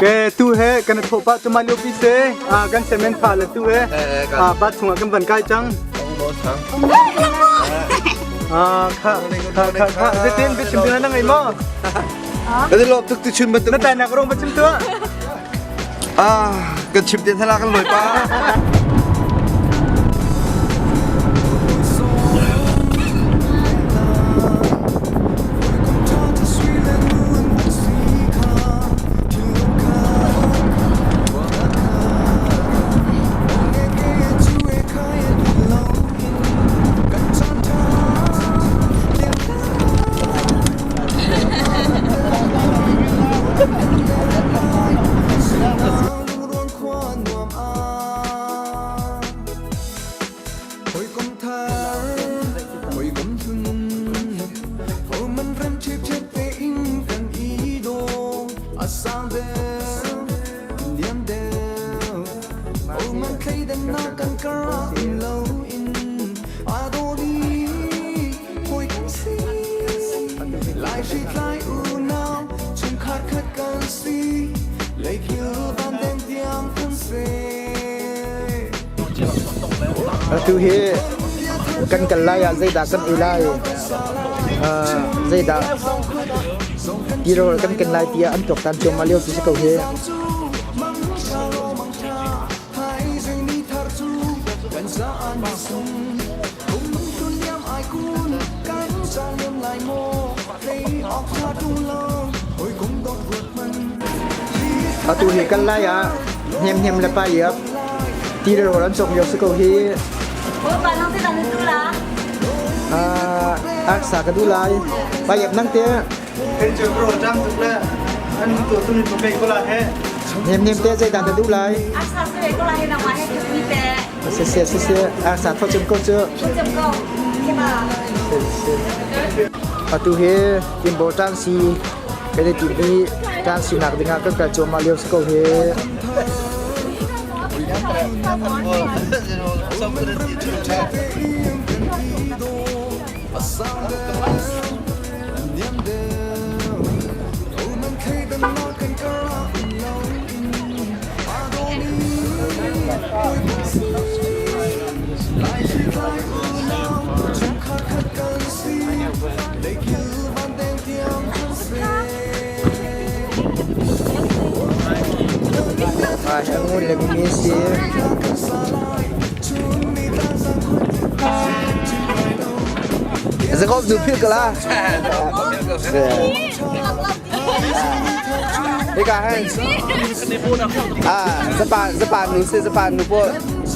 Ke tu he kan thawh pah cuma lio pi se kan cement pha le tu he ba chungah kan van kai cang. Kha kha kha kha zetin biachim ding na ngei maw? Kan i lawm tuk tu chun bantuk. Na tai nak rong bachim tu. Ah, kan chim te thala kan loi pa. Atu hi kan kal lai ah zeidah kan ei lai zeidah tirawl kan ken lai tiah an tuaktan cuahmah lio ti si ko hi. Atu hi kan lai ah hnemhnem le pa iap ti le rawl an cawk lio si ko hi. Aksa ka duh lai. Pa iap nang te. Hnemhnem te zeidah na duh lai? Se se se se aksa tho cem ko cu. Atu hi Timbo tan si kan i tim i tan sinak dingah kan kal cuahmah lio si ko hi. Ngun le mi si. Zakob zu phil kala. Hika hen. Ah, zapa zapa nu si zapa nu po.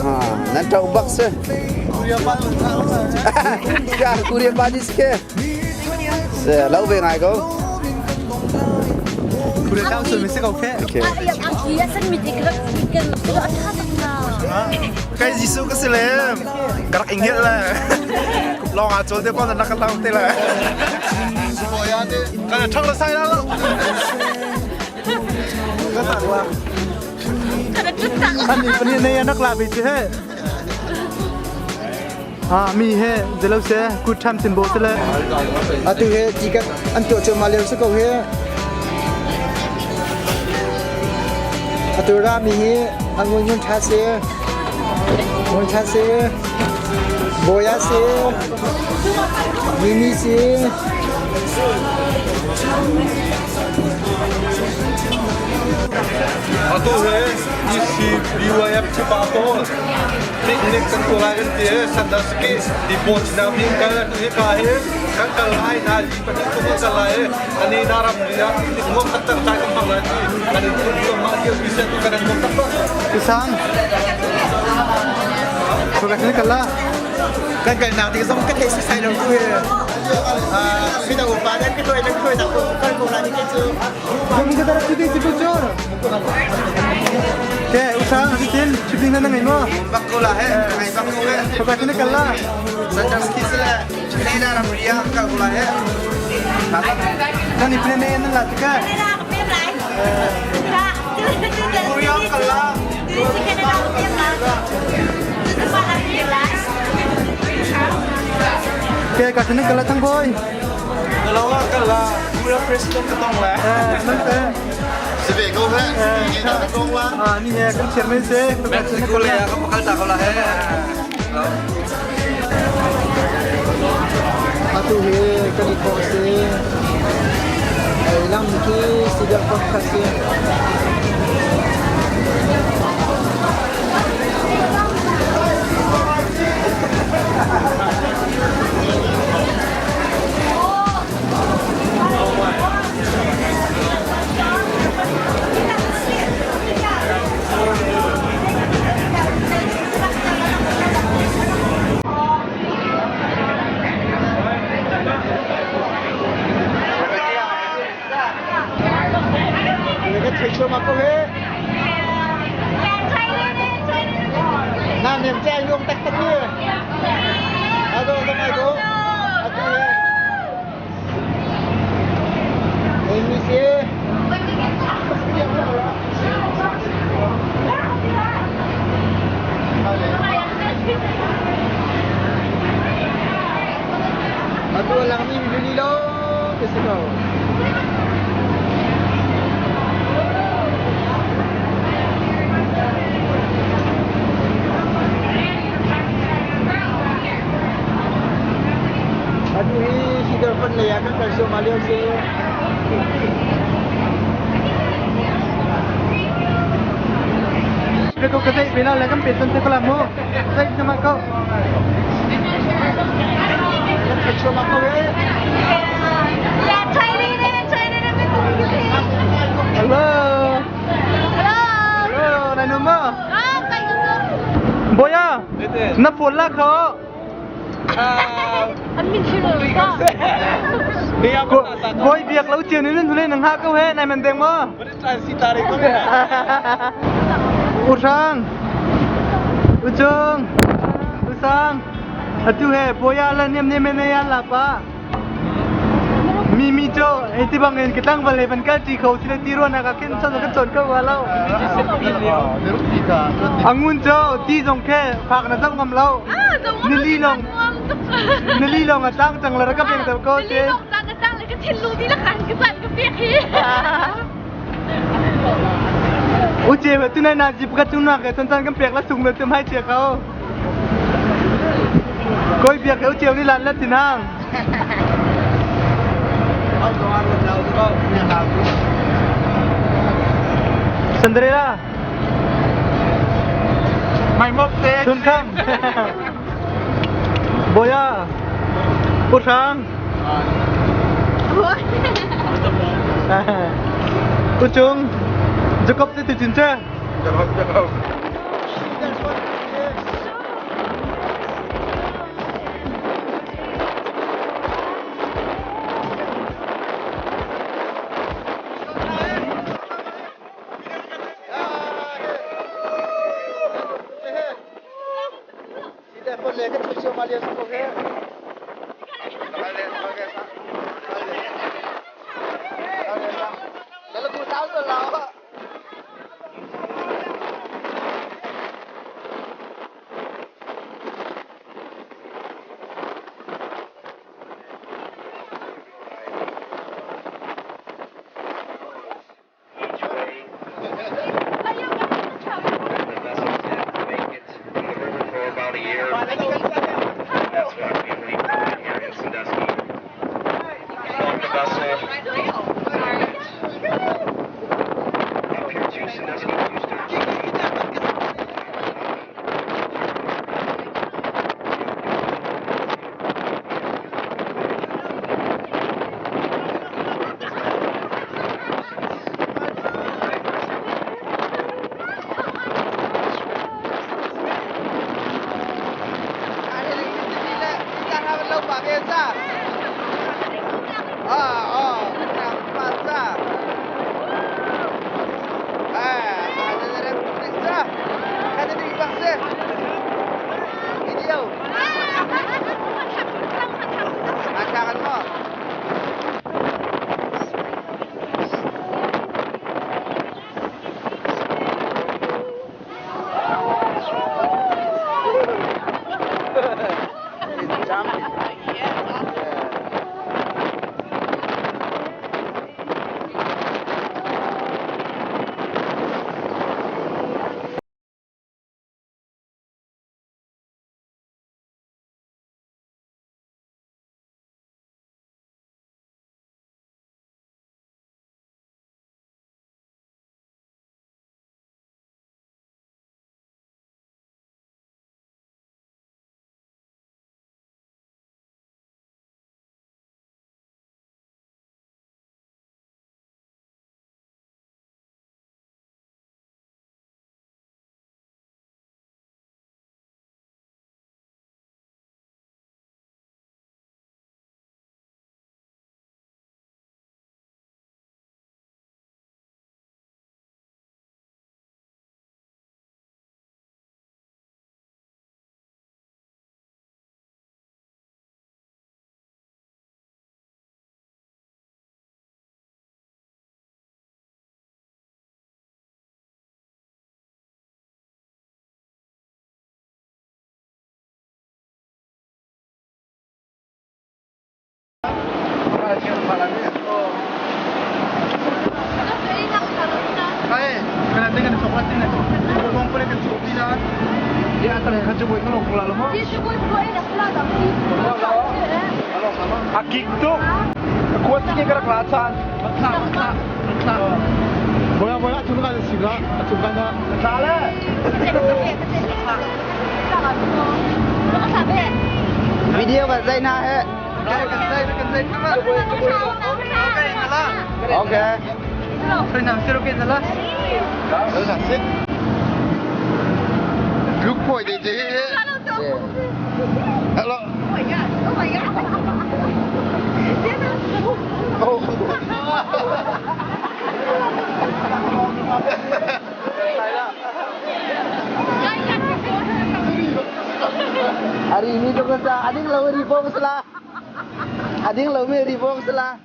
Ah, nan tau bak se. Ya, Korea pa ni ske. Se, lau ve ngai ko. Korea tang sun mi se ko khe. Okay. Kai Jesuh ka si le ka rak ingel le lawng ah cawl te pon na ka lau te le kan thang la sai la lo Ka tak la. Ani pani nei anak la bi che he. Ah mi he zelo se good time tin bo se le. Atu he tikat an tuah cuahmah lio si ko hi. Atu rami hi an ngun ngun tha si. Ngun tha si. Boya si. Mimi si. Atu he EC BYF chipa pawl picnic kan tuah lai kan ti i Sandusky ti boat na mi kal hi ka hi kan kal lai na li pahnih kum kan kal lai i ani na ram ri ah ngom tak tak tai kan hmang lai ti kan in thun tuam ma thil pi set kan in ngom tak tak. Isang. Suka sini kala. Kan kal nak ding zong ka thei sai lo tu he. Mida upa dan ka tuai dan tuai tak kan ko la ni ke chu. Jom kita tarik cuti cuti cur. Ke usang tin cuti na ngai mo. Bak ko la he, ngai bak ko he. Suka sini kala. Sandusky se le Canada ram ri ah kal ko la he. Nan ipne ne nan la tika. Korea kal la. Ke ka sini kala thang boy. Kalau kal la, Korea president ka tong la. Eh, nang te. Si ve ko he. Ni na kong la. Ah, ni he kan chairman se. Mexico le ka pakal ta ko la he. Atu hi kan i thawh si. Ei lam khi sidar pakhat si. Na niam chai luang tak tak ni. Ado ado ado. Ado he. Amy si. Atu lang ni bibili lo kasi ko. Atu hi sidar fan lei ah kan kal suam lio si. Ko ka dai bela la kan pe tan te ko la mo. Sai nama ko. Hello. Hello, nai nu ma. Boya. Na phone la kho. Koi biak lo chiu ni nun thule nang ha ko he nai man deng mo. U Sang. U Chung. U Sang. Atu he boya la niam niam ne ya la pa. Mi mi cho ei ti bang en kitang bale ban kal chi kho si le ti ro na ka khin chan ka chon ko wa lo. Angun cho ti zong khe phak na zam ngam lo. Nili long. Nili long a tang chang la ka peng ko te. U che tu nai na jip ka chung na ke chan chan kan pek la sung le tum hai che ko. Koi biak u cheu ni lan la tin hang. Cinderella. Mai mok te. Sun kham. Boya. U Sang. U Chung. Jacob te tu chin che. Sidar fan lei kan thei suam lio si ko he. The vessel did make it in the river for about a year. That's why we leave it here in Sandusky. Bought the vessel. A kik tuk. Kuat ke ka rak la chan. Boya boya chun ka si la. Chun ka na. Tla le. Video kan zai na he. Okay. Look boy de de. Hello. Oh my god. Oh my god. Oh. Hari ini tu ka ading lo ri bong sala. Ading lo mi ri bong sala.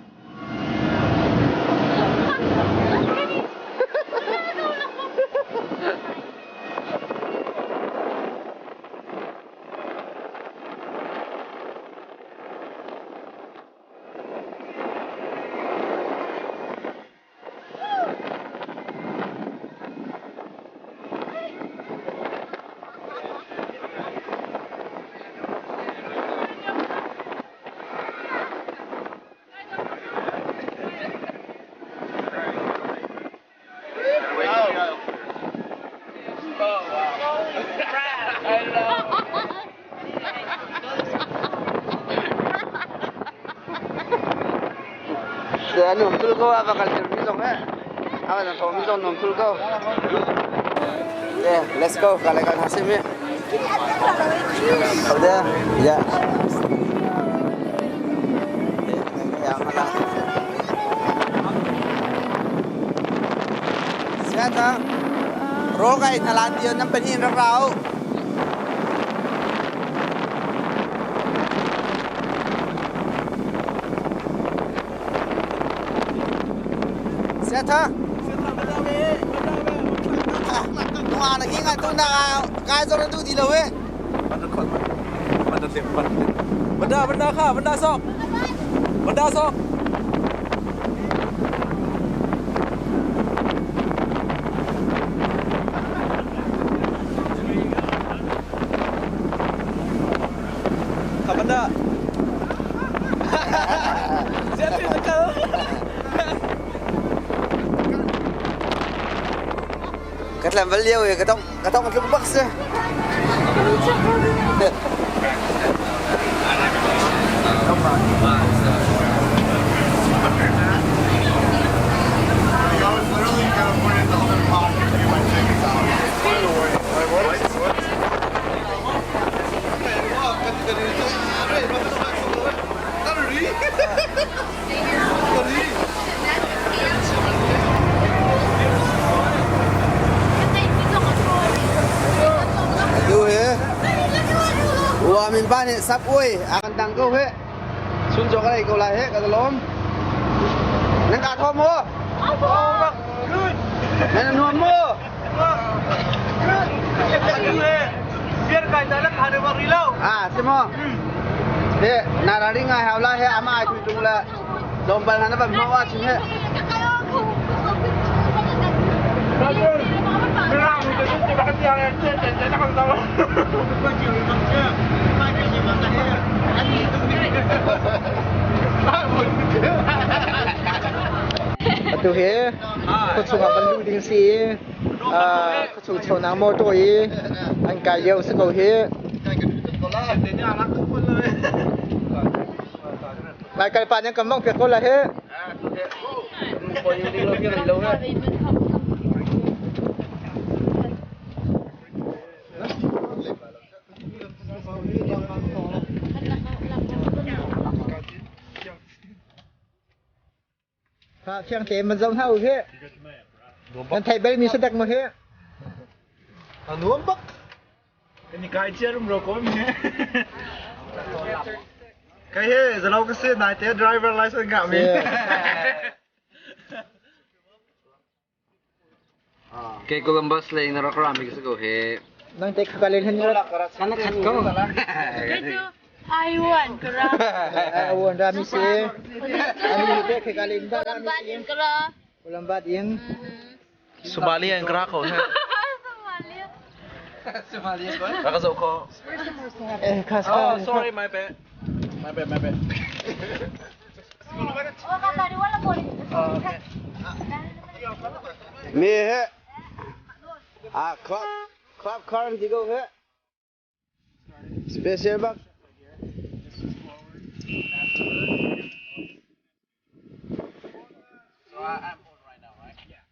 Nuam tul ko a va kal tir mi zong he. A va tho mi zong nuam tul ko. Yeah, let's go. Kala kan hasim mi. Udah, ya. Siapa? Rogai nalan dia nam penin rau. Siapa? Nung na hi ngai tu na kai zo tu di lo we. Benda benda kha benda sok. Benda sok. Kha benda. Siapa yang kau? Ka tlam val lio ka tong ka tong tlung bak si. Literally gonna put it in the other pocket to get my tickets out. Tu he. Ua min pa nih sap ui a kan tang ko he. Sun cho ka ko lai he ka lom. Nan ka tho mo? Nan nuam mo? Ah, si mo. He, na ra ri ngai hau la he ama ai thui tung la. Lom bal na ban mo wa chin he. Atu hi khuachung ah van luh ding si i khuachung chawnak motor i an kai lio si ko hi. Lai kal pa nih kan mong piak ko la hi. Fiang tein man zoh hna u hi. Nan theih bal mi sadak maw hi? A nuam bak. Kai he zalo ka si nai te driver license ngah mi. Kei Columbus lei na rak rami ka si ko he. Nang te khakalin hin rak Sana khat ko. Aiwan ka ra. Awan rami si. Ani te khakalin da rami Lambat si. in ka ra. Ulambat in. Somalia in ka ra ko he. Somalia. Rak ka zoh ko. Oh, sorry, my bad. My bad, my bad. Mi he ah club club car an ti ko he. Special bak. So I'm on right now, right? Yeah.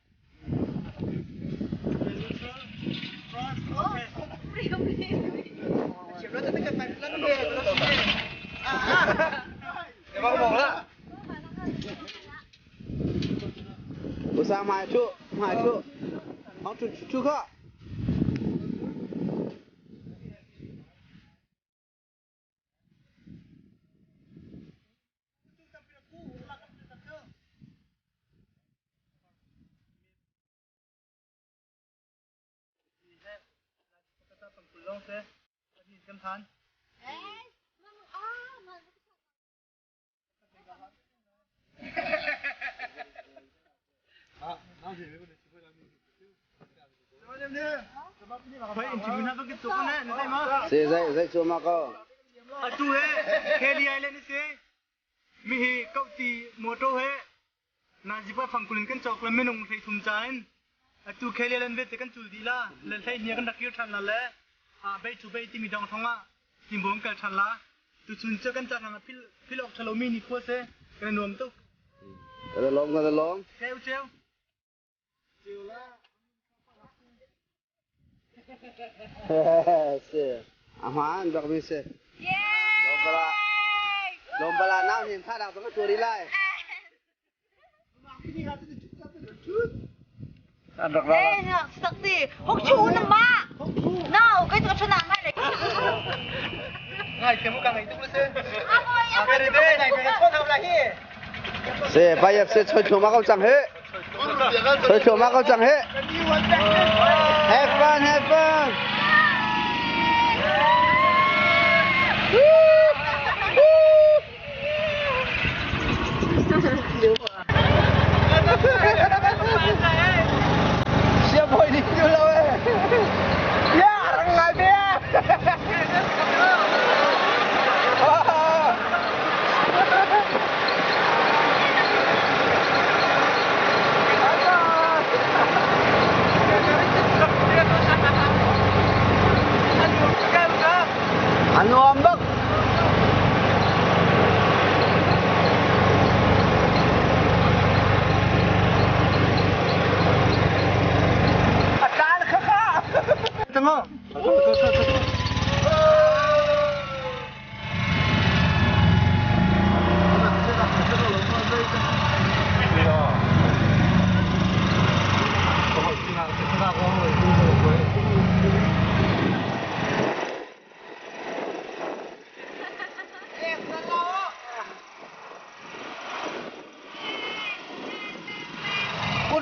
Usang mai chu, mai chu. Hong chu chu kha. Si zai zai chu ma ko. Atu he Kelly Island si mi hi kauti motor he Nazipa fangkul in kan cawk le minung hlei thum ca in atu Kelly Island vialte kan cul dih la le hlei hnia kan rak kir ṭhan la le bei cu bei timi dong thong ah timbawm kal ṭhan la tuchun cu kan caan ah phil phil awk ṭhalo mi ni khua si kan i nuam tuk. Ka lawm ka lawm. Ceu ceu. Si. A hmaan bak mi si. Lawm lawm bala nau hin tha dak zong a tuari lai. An rak ra. Eh, sak ti. Hok chu na ma. No, kai tu chana ngai le. Ngai ke mu ka ngai tuk le si. A boy, a boy. Si, payap si choi thluahmah ko cang hi. Choi thluahmah ko cang hi. Have fun, have fun. Siabawi nih tu lo eh. Ya, rang ngai bia. A nuam bak. A tlan kha kha. Tama. Pu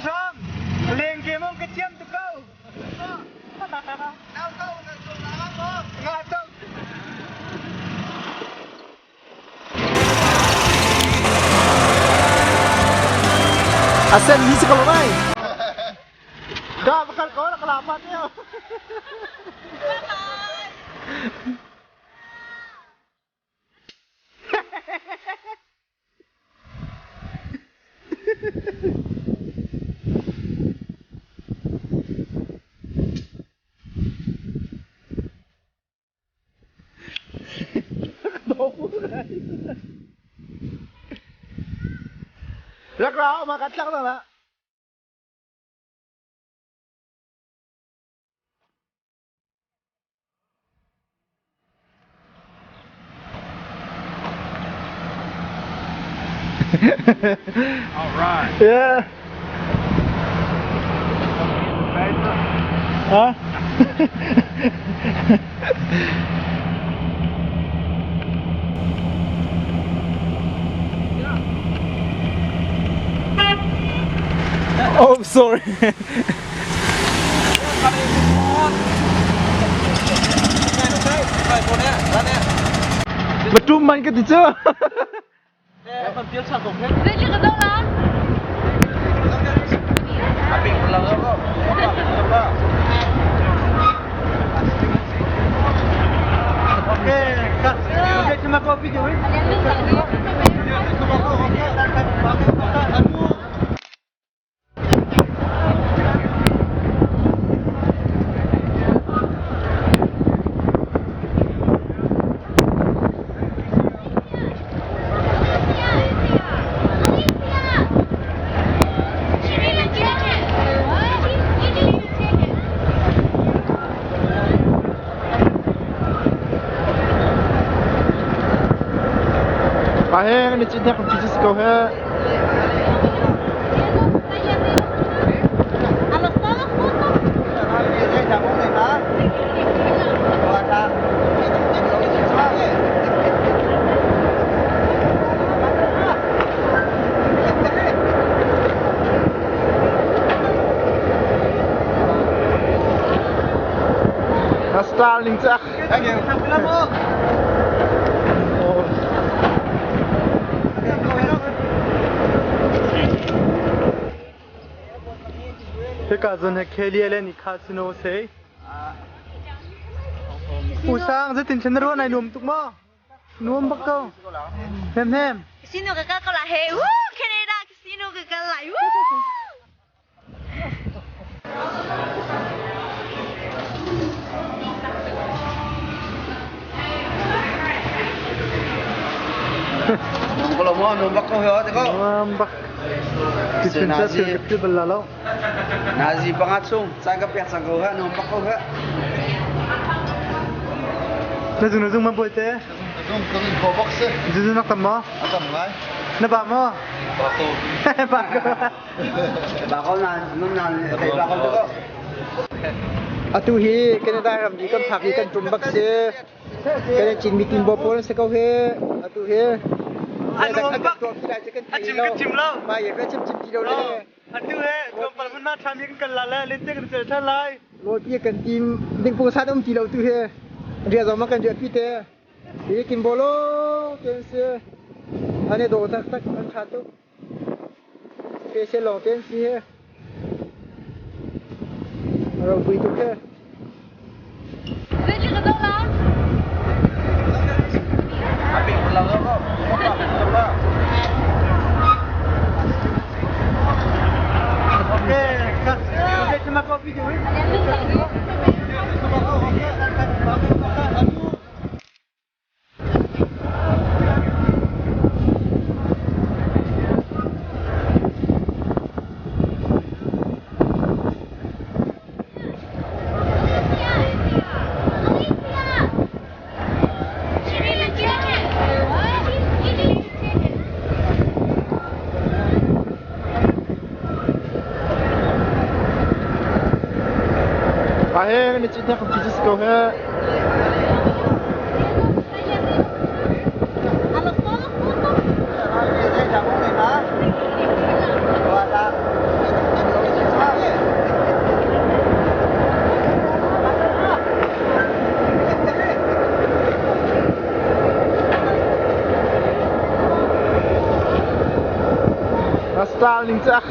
Hrang, leng ke mong ka thiam tu ko. Nga to. A sen mi si ko lo ngai. Ka bakal ko na kalapat niyo. Rak ra ma kan tlak na. All right. Yeah. Huh? Oh, sorry. Matum man ka ti cu. He kan i cit hnek kan si ko he. Na style ning cu Hika zawn hi Khelia le Nikha Sino si. Usang zeitin na ruah nai nuam tuk maw? Nuam bak ko. Hem hem. Casino ka kal ko la he. Woo! Canada casino ka kal lai. Woo! Nuam bak. Ti chun cha bal la lo. Nazi panga chung caan ka pek cang ko ha nuam bak ko ha. Na zung na zung ma bawi te. Zung ka zung ko bak si. Zung nak tam maw? A tam ngai. Na ba maw? Ba ko. Ba ko. Ba ko nan nun nan thei ba ko ko. Atu hi Canada ram di kan phak i kan tum bak si. Kan Chin mi tin bo pawl si ko hi. Atu hi. Anu bak. A chim ka chim lo. Ba ye ka chim chim ti lo le. Atu he tlawmpal hmun ah ṭhami kan kal la le lente kan cel ṭhan lai. Lawpi kan tim ding pungsan um ti lo tu hi ria zong ma kan riah pi te hi kin bolo ten si ane do tak tak an tha tuk special long ten si he ro pui tuk he. Ahe, ni chin thak chi ko he. Na style ning cak.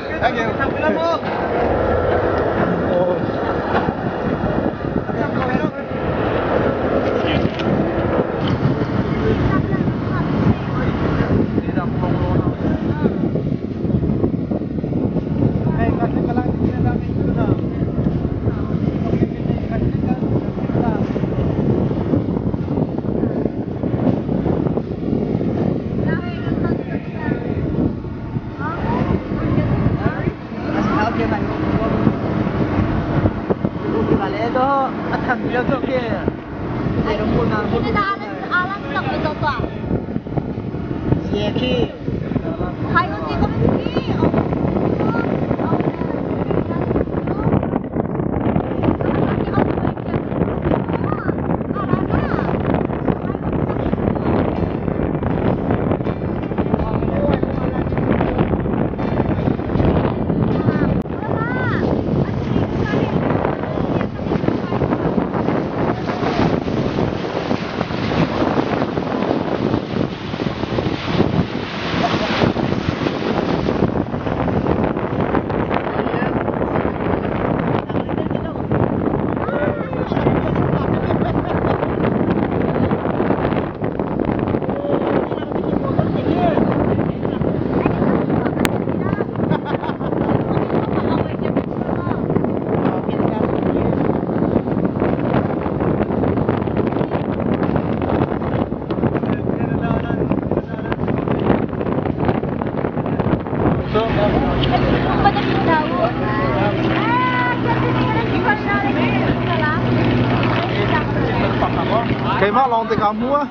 Keimah lawng te kaa hmu ah.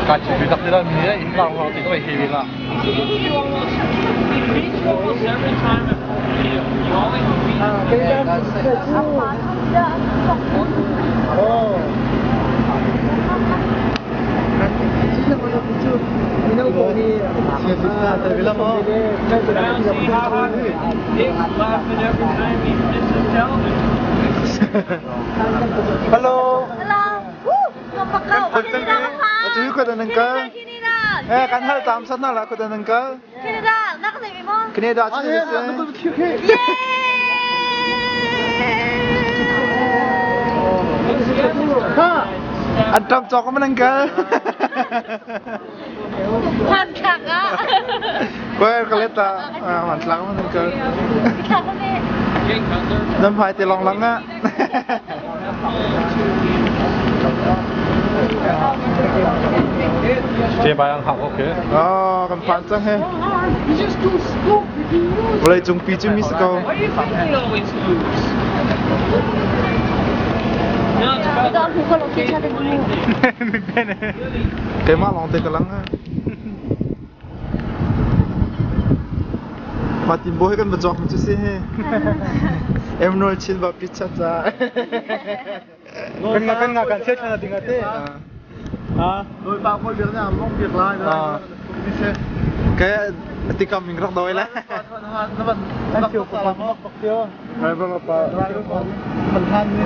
Ka chi pi tak ti la mi he in ka rong ti ko he la. Hello. Atu ko da nan kal. Eh kan hal tam sat na la ko da nan kal. Canada, nak nei mo. Canada chu se. An tam chok ma nan kal. Phan thlak ah. Koi ka leta man thlak ma nan kal. Thlak ne. Nam phai te long lang ah. Che bai ang hak okay. Oh, kan phan cang he. Vawlei cung pi cu mi si ko. Keimah lawng te ka lang. Mah timbo he kan va cawk mi cu si hi. Emmanuel Chin Baptist Church ah. Kan nga kan nga kan set thana ding ate. Ha? Noi pa ko biak na mong biak lai na. Kaya tikam ing rak doi la. An siu ko pa mok bak tio. Driver pa.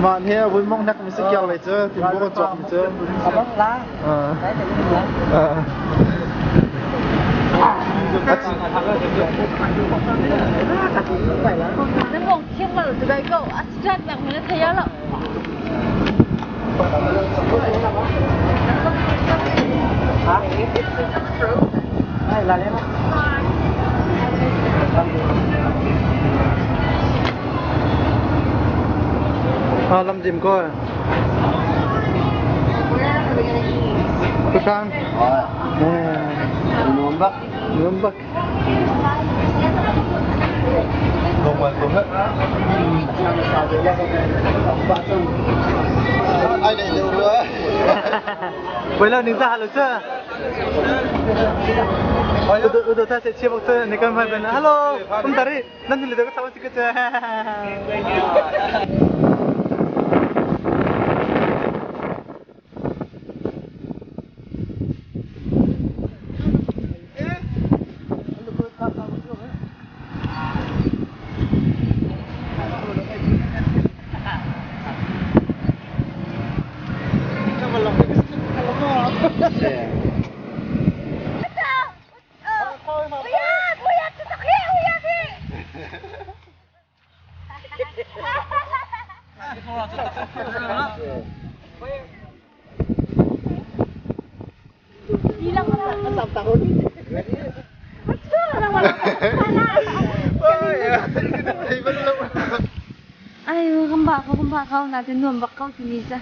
Man he vui mong nak mi si kyar lai chu timbo kan cawk mi chu. Abang la. Ah. Nan bong thiam lo tu bai ko. A strat bak mi na thei lo. Ha lam dim ko. Kusang. Nuam bak. Nuam bak. Dong wan ko he. Ai le deu rua. Vậy là nín ra halo chưa? Udah udah ta sẽ chia bọc chơi này kan phải bên hello ông ta đi nan thì được sao chỉ cái chơi. 不要不要，这是黑不要的。哎呦，咁白咁白口，那就暖白口是意思。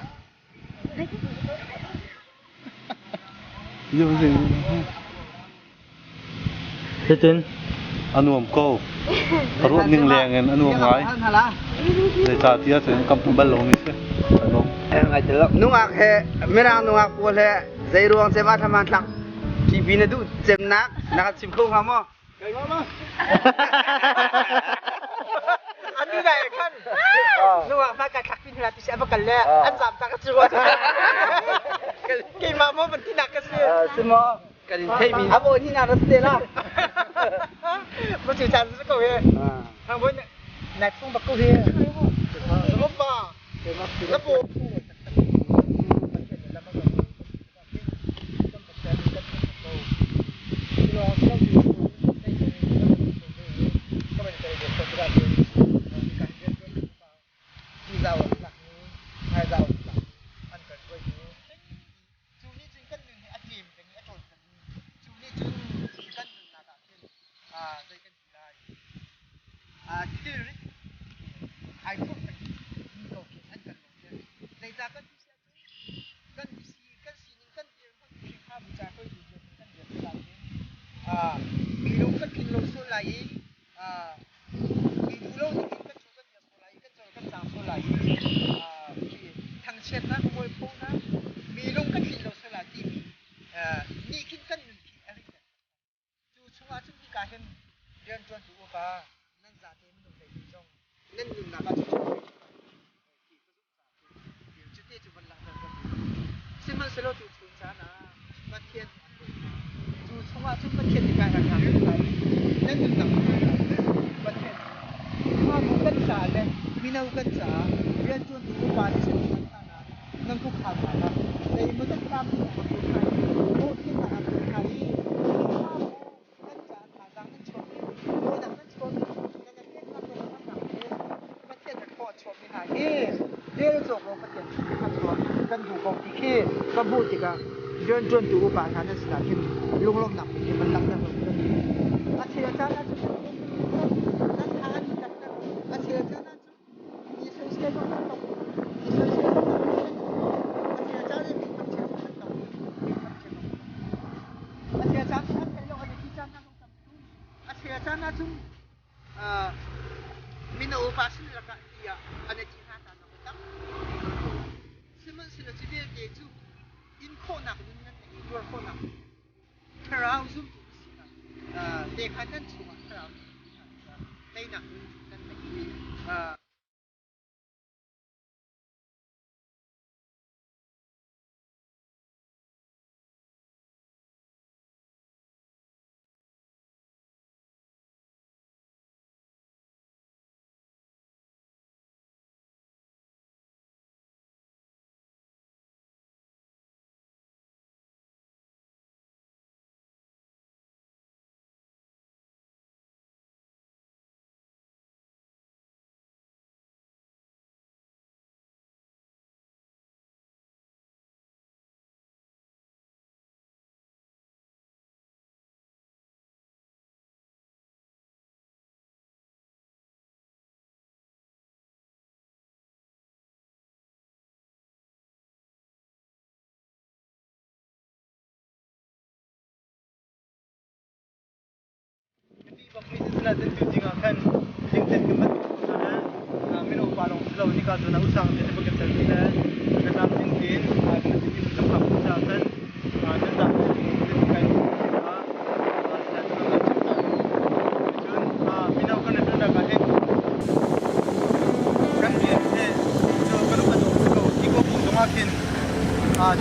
Hitin anuam ko. Karuat ning leng in anuam ngai. Dei ca tia cun kam tu bal lo mi si. Anuam. Ngai te Nungak he mirang nungak pawl he zei ruang cem ah thlaman thlak TV na duh cem nak na kan chim kho hnga maw? An ni dai khan. Nungak ma ka thlak pin hla ti si a va kal le an zam ta ka chu. Keimah maw ban tinak ka si. Si maw? Kan in theih mi. Abo ni na ras te la. Ma chu chan su ko he. Thang boy na phung bak ko he. Sabab ba. Lapo. Nan nunnak ah cucu ti ka zumh caah cuti cu van langhter kan duh. Sihmanhsehlaw cu chun caan ah Pathian an dawt hna. Cu chungah cun Pathian nih kai rak hna lai i nan nunnak Pathian Khrihfabu kan caah le mino kan caah rianṭuantu upa nih sin hman hna nan khuakhan hna la zeimaw zat tlamtling a pek hna i hlawhtlinnak a pek hna i Khrihfabu nan caah thazaang nan chuahmi dawhnak nan chuahmi nan a peknak dawtnak he Pathian na thaw a chuahmi hna hi rel cawk lo Pathian kha chuah kan duh ko ti khi ka hmuh tikah rianṭuantu upa hna nan sinah khin lunglawmhnak khi van langhter lo kan a chel caan ahcun nan tha an i taktak a chel caan ahcun Mi soisel zong kan tong. Mi soisel zong kan tong. A chia caan in mi thangchiat zong kan tong. Mi thangchiat zong kan tong. A chia caan an theih lo an i ti caan hna zong tampi. A chia caan ahcun mino upa sin lakah tiah an i ti hna caan zong tampi kan ko lai. Sihmanhsehlaw cu vialte cu in khawhnak nun nan ngeih i tuar khawhnak nun nan ngeih. Thlarau zumtu na sinak te kha nan chungah thlarau nih teinak nun nan ngeih i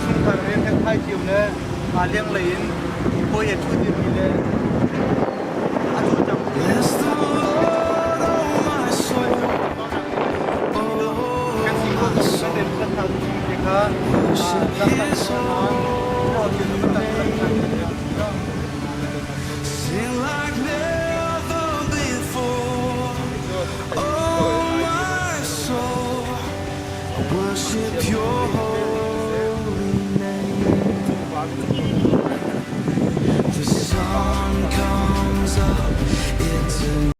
Chungkhar rian he phai cio le lenglei in hawi he ṭhu dirmi le a cawlcang. Kan si khawh chung kan den kan hal chung te kha Sing like never before. Oh, my soul, I worship your holy name. The sun comes up, it's a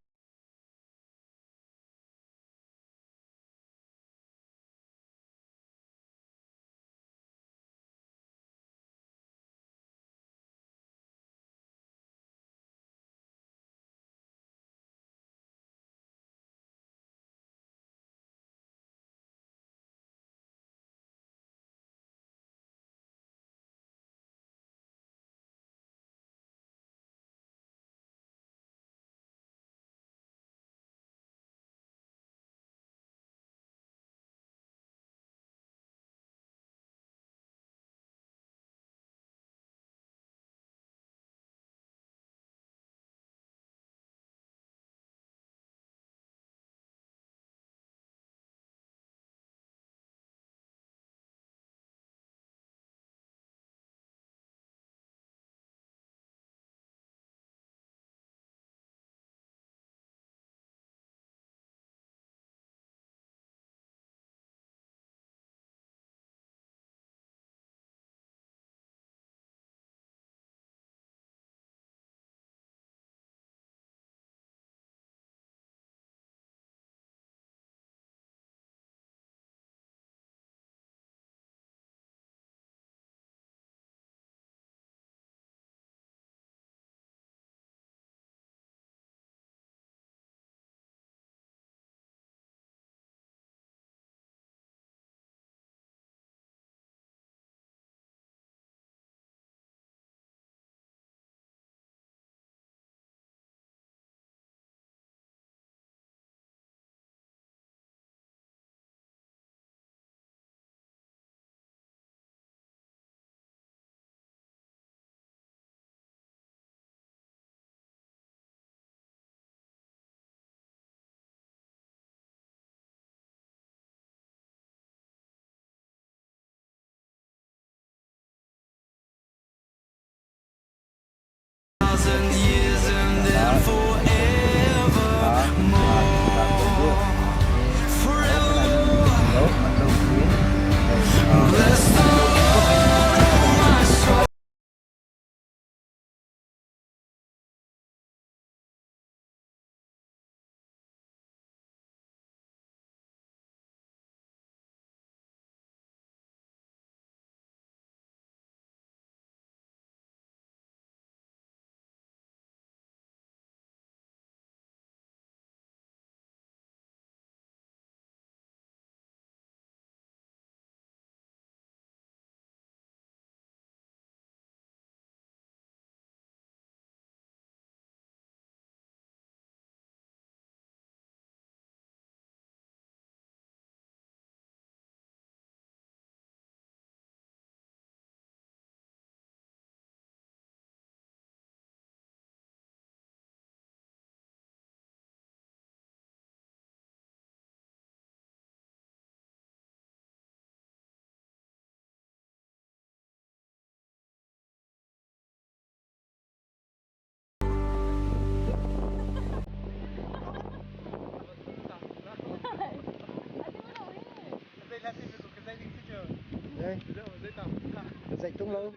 Zei? Zei tung lo.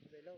Zei lo.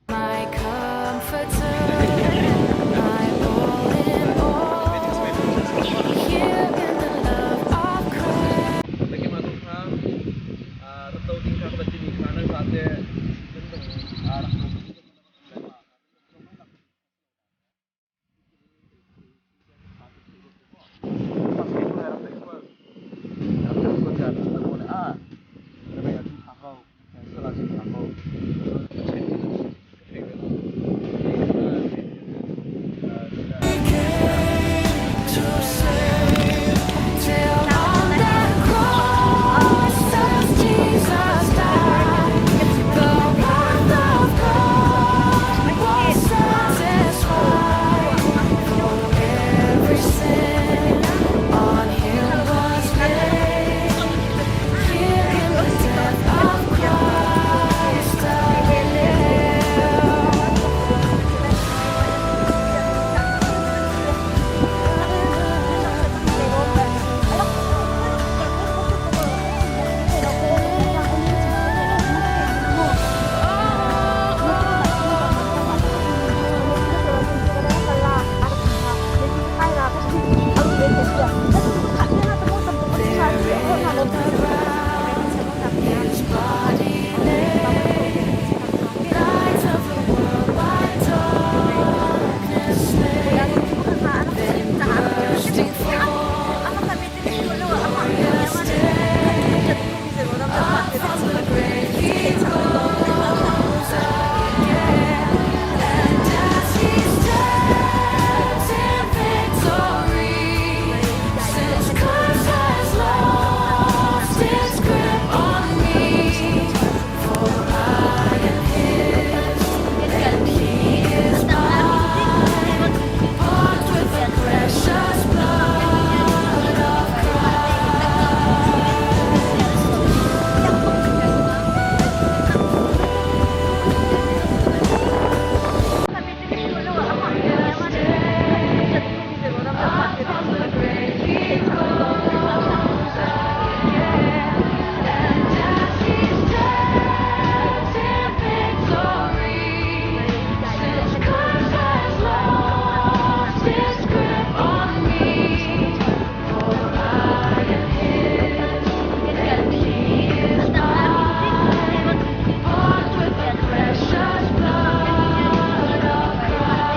My comforter, my all in all. Here in the love of Christ. To save till on that cross as Jesus died, the wrath of God was satisfied. For every sin on Him was laid. Here in the death of Christ I live. His body lay, light of the world by darkness slain. Then bursting forth in glorious day, up from the grave he rose again. And as he stands in victory, since curse has lost its grip on me, for I am his and he is mine, bought with the precious blood of Christ. Glorious day, up from the grave he rose again, and as he stands in victory, since curse has lost its grip on me, for I am his and he is mine, bought with the precious blood of Christ.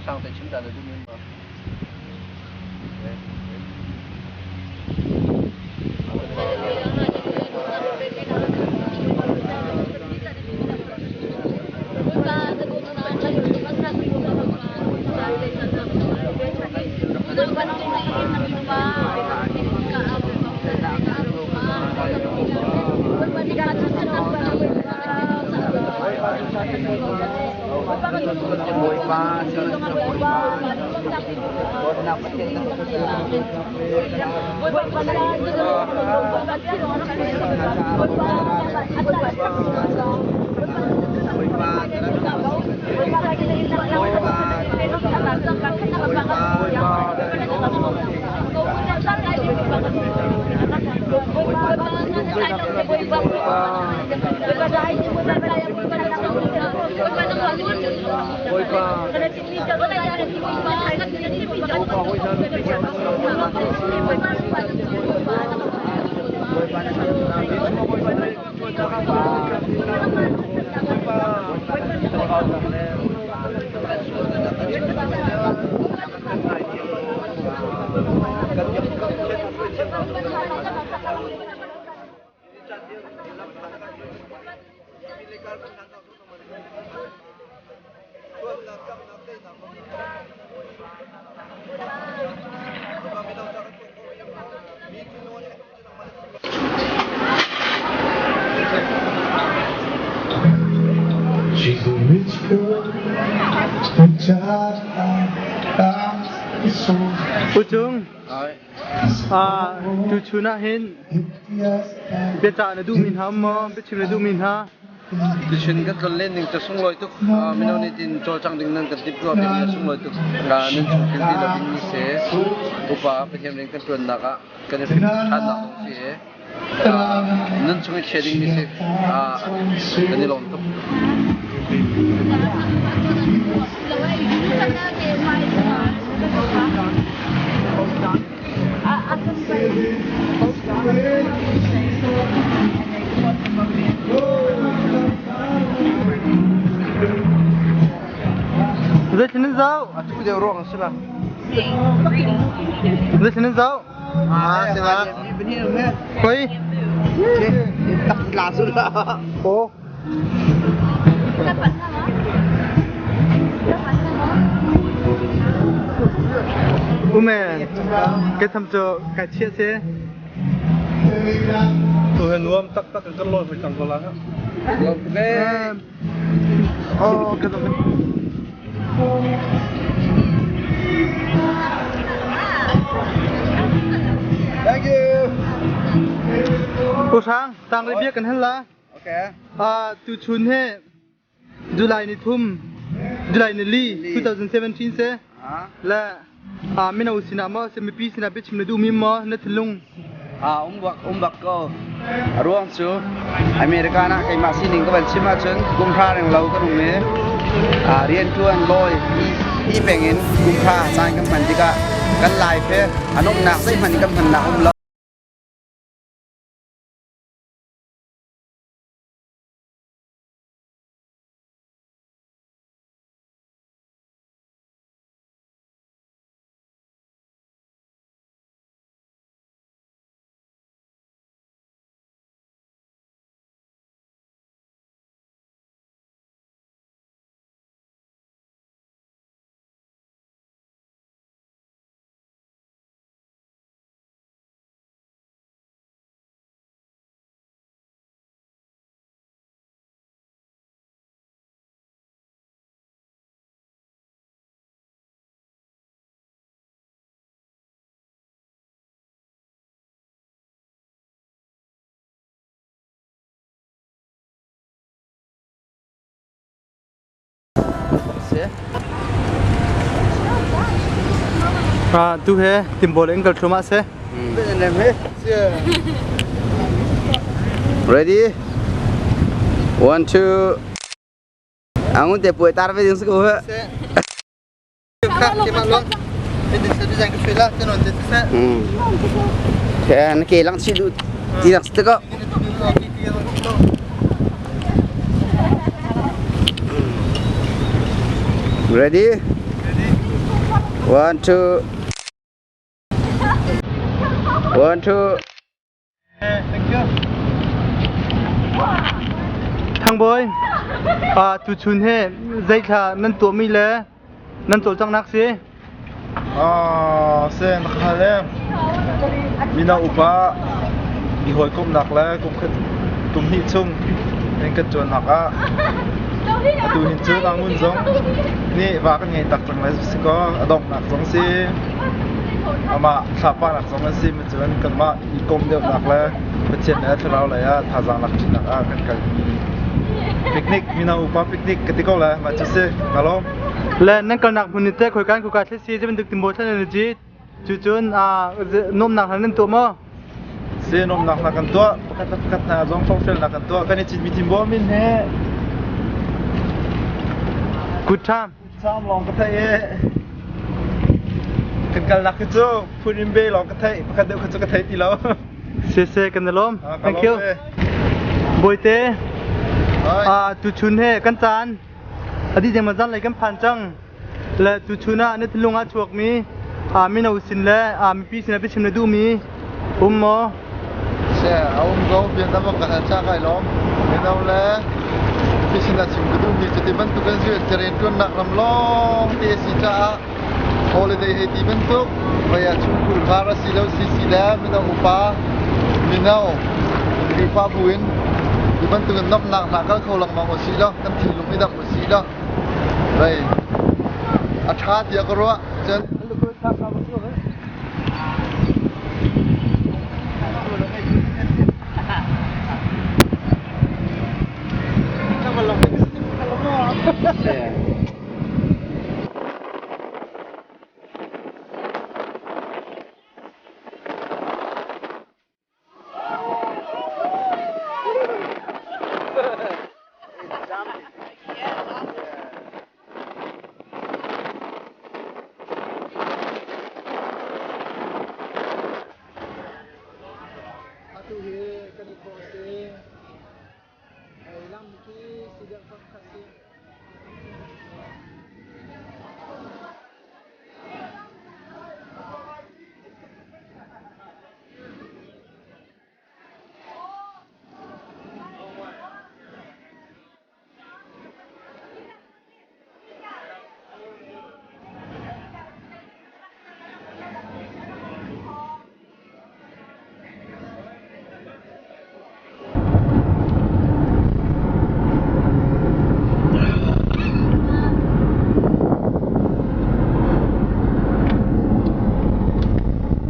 Sang te chim ta na duh mi ma? Bawipa Bawipa dawtnak Pathian She's a rich girl, good job, U Cung, tuchun ah hin biacah na duhmi hna um maw? Biachim na duhmi hna? Tuchun kan tlonlen ning cu sunglawi tuk. Mino nih tin cawlcang ding nan kan timhtuah piakmi a sunglawi tuk. Nan chung thil ti lo dingmi si. Upa Pathian rian kan ṭuannak ah kan i hrim ṭhannak zong si i nun chung i chia dingmi si. Kan i lawm tuk. Zeitlin in zoh? Atu deuh ruang a si la. Zeitlin in zoh? Ah, si la. Koi? Tak la su la. Oh. Ume, cái thầm cho cái chia sẻ. Tu he nuam taktak in kan lawi hoi cang ko la. Oh, cái Thank you. U Sang, tang le bia kan hal la. Okay. Tuchun he July ni thum July ni li 2017 se le mino sinah maw se mipi sinah biachim na duhmi maw na thinlung um bak um bak ko a ruang cu America na keimah sining ka van chim ahcun kum hra reng lo kan um i riantuan lawi hi peng in kum hra caan kan hman tikah kan life he a nomhnak zeihmanh kan hmannak um lo. Tu he timbol in kal thluahmah seh. Ready? One, two. Angun te puai tar ve ding ko he. Ke na ke lang chi du ti nak te ko. Ready? One, two. One, two. Thank you. Thangbawi, tuchun he zeithla nan tuahmi le nan cawlcanghnak si? Sen khal e mino upa i hawikomhnak le kumkhat kum hnih chung in kan ṭuannak ah atu hin cun Angun zong nih va kan ngei tak cang lai si kaw a donghnak zong si amah thlahpahnak zong an si cun kanmah i kom deuhnak le Pathian le thlarau lei ah thazaang lak ṭinak ah kan kalmi picnic mino upa picnic ka ti ko lai mah cu si ka lawm. Le nan kalnak hmun ni te khoikan kuka thlasi cu bantuk timbo thlan nan ci cucun nuamnak hna nan tuah maw? Si nuamnak hna kan tuah pakhat le pakhat hna zong forhfialnak kan tuah kan i citmi timbo min he Good time. Sam lawng ka theih i kan kalnak hi cu phun in be lawng ka theih pakhat deuh kha cu ka thei ti lo. Sese kan i lawm. Thank you. Bawite, tuchun he kan caan adi deng zan lei kan phan cang. Le tuchun ah na thinlung ah chuakmi mino sin le mipi sin ah biachim na duhmi um maw? Se a um ko bian tam ka hal cha kai lawm. Mino le mipi sin ah chim ka duhmi cu ti bantuk an si rian ṭuannak ram lawng te a si caah holiday hei ti bantuk vei ah chungkhur khar a si lo si si le mino upa mino Khrihfabu in ti bantuk in nomhnak hna kal kho lengmang u sih law kan thinlung i dam u sih law vei a ṭha tiah ka ruah cun